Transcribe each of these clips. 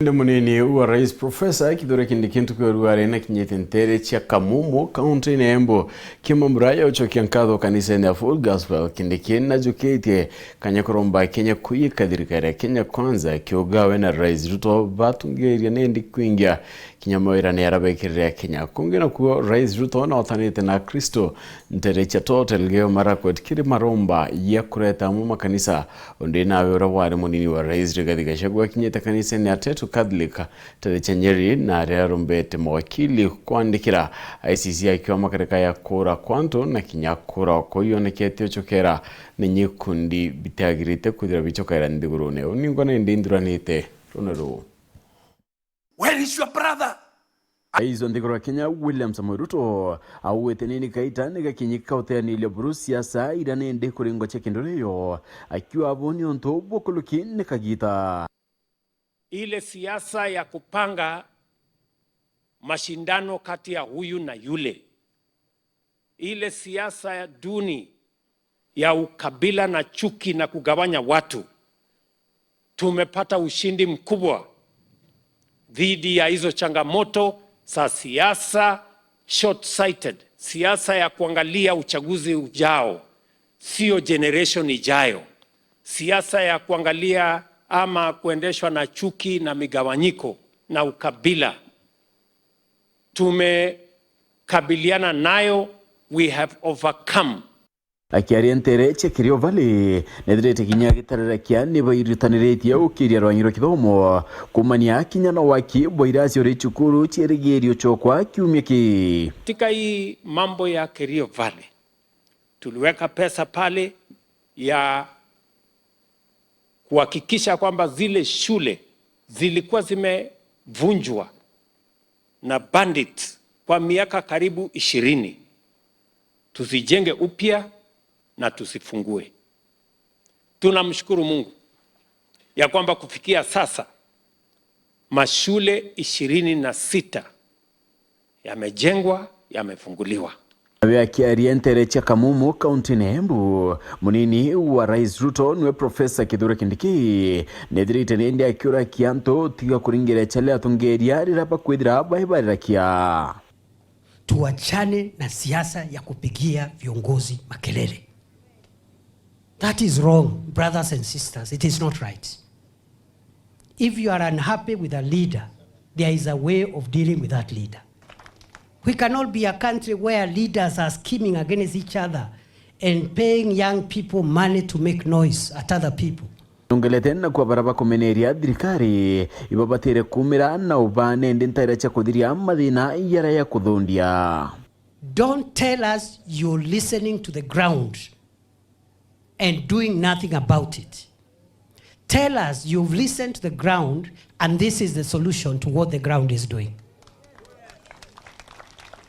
Ndi munini wa rais Profesa Kithure Kindiki ntuku na kinyete ntere chia Kamumu kaunti ya Embu. Kimamuraya uchokia nkatho kanisa ya Full Gospel. Kindiki najukitie kanya kuromba Kenya kuyika thirikari ya Kenya Kwanza kiugawe na Rais Ruto batungiria nendi kwingia kinya mawira ni arabekirira Kenya. Kungi nakuo Rais Ruto na otanite na Kristo ntere chia Total Elgeyo Marakwet kiri maromba ya kureta mu makanisa. Undi nawe ura wari munini wa Rais Rigathi Gachagua kinyete kanisa ya Tetu Catholic tere cha Nyeri na aria arumbete mawakili kwandikira ICC akiwa makareka ya kura kwanto na kinya kura koyonekete uchokera ni nyikundi bitiagirite kuthira bichokera nthigurune uningwa ndi ndhuranite runeru. Where is your brother? Rais wa nthiguru wa Kenya William Samoei Ruto auwete nini kaita nigakinyika uteanilia buru siasa ira nindi kuringwa cha kindu akiwa abo ni untu bukuluki ni kagita. Ile siasa ya kupanga mashindano kati ya huyu na yule, ile siasa ya duni ya ukabila na chuki na kugawanya watu, tumepata ushindi mkubwa dhidi ya hizo changamoto za siasa short-sighted, siasa ya kuangalia uchaguzi ujao, sio generation ijayo, siasa ya kuangalia ama kuendeshwa na chuki na migawanyiko na ukabila. Tumekabiliana nayo, we have overcome. Akiaria ntere chia Kerio Valley nethirite kinya gitarira kia nibairutaniretie ukiria rwang'iro kithomo kumania kinya na waki bwa iracio ri cukuru chierigirio chokwa kiumia ki. Katika hii mambo ya Kerio Valley tuliweka pesa pale ya kuhakikisha kwamba zile shule zilikuwa zimevunjwa na bandits kwa miaka karibu 20 tuzijenge upya na tusifungue. Tunamshukuru Mungu ya kwamba kufikia sasa mashule 26 yamejengwa, yamefunguliwa. Akiaria ntere chia Kamumu kaunti ya Embu munini wa Rais Ruto niwe Profesa Kithure Kindiki nethirite nindi akiura kiantu tiga kuringira chale atungeria rira bakwithira bahibarirakia. Tuachane na siasa ya kupigia viongozi makelele. That is wrong, brothers and sisters. It is not right. If you are unhappy with a leader, there is a way of dealing with that leader. We cannot be a country where leaders are scheming against each other and paying young people money to make noise at other people. Nongelete na kwa baraba kumeneria thirikari ibabatire kumira na ubane ndi ntaira cha kuthiria mathina yara ya kuthundia. Don't tell us you're listening to the ground and doing nothing about it. Tell us you've listened to the ground and this is the solution to what the ground is doing.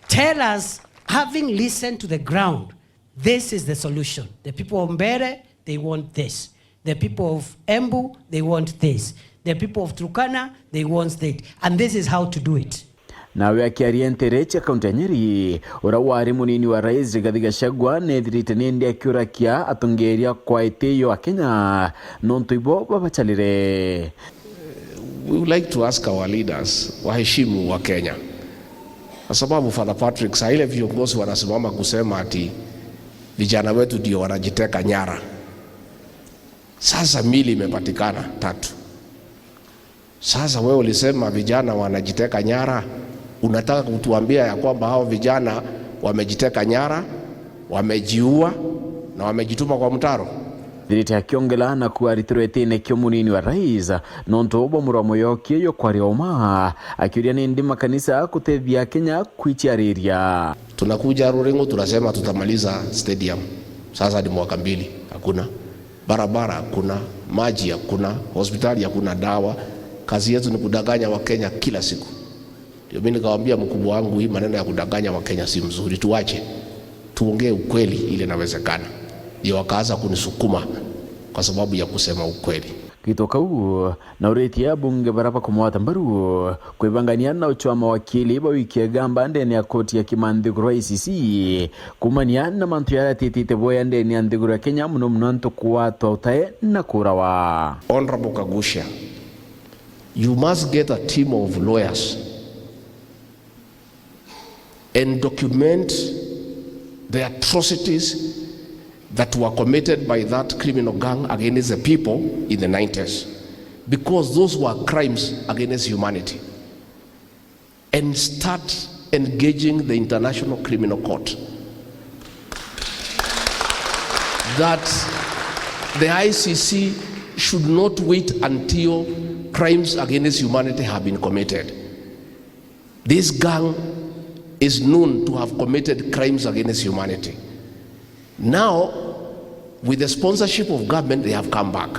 Tell us, having listened to the ground, this is the solution. The people of Mbere, they want this. The people of Embu, they want this. The people of Turkana, they want that. And this is how to do it. Nawe akiaria ntere chia kaunti ya Nyeri ura wari munini wa rais Rigathi Gachagua nethirite nindi akiurakia atongeria kwa itiyo a Kenya nontu ibo babachalire. We would like to ask our leaders waheshimu wa Kenya, kwa sababu Father Patrick, saa ile viongozi wanasimama kusema ati vijana wetu ndio wanajiteka nyara. Sasa mili imepatikana 3. Sasa wewe ulisema vijana wanajiteka nyara, unataka kutuambia ya kwamba hao vijana wamejiteka nyara, wamejiua na wamejituma kwa mtaro? Thirite akiongela na kuaritirwe tine kio munini wa rais nontu bwa muromo yokie kwaria uma akiuria nindi makanisa kutethia Kenya kwichiariria. Tunakuja Ruringu tunasema tutamaliza stadium. Sasa ni mwaka 2, hakuna barabara, hakuna maji, hakuna hospitali, hakuna dawa. Kazi yetu ni kudanganya Wakenya kila siku. Ndio mimi nikamwambia mkubwa wangu, hii maneno ya kudanganya Wakenya si mzuri, tuache, tuongee ukweli ile inawezekana. Ndio wakaanza kunisukuma kwa sababu ya kusema ukweli. Gitoka uo na uretia bunge baraba kumwata mbaru kwibangania na uchwa mawakili ba wiki gamba ndene ya koti ya kimanthiguru ICC kumania na mantu ya titite boya ndene ya nthiguru ya Kenya muno muno ntu kuwatwa utae na kurawa. Honorable Kagusha, You must get a team of lawyers and document the atrocities that were committed by that criminal gang against the people in the 90s, because those were crimes against humanity, and start engaging the International Criminal Court. That the ICC should not wait until crimes against humanity have been committed. This gang is known to have committed crimes against humanity. Now, with the sponsorship of government, they have come back.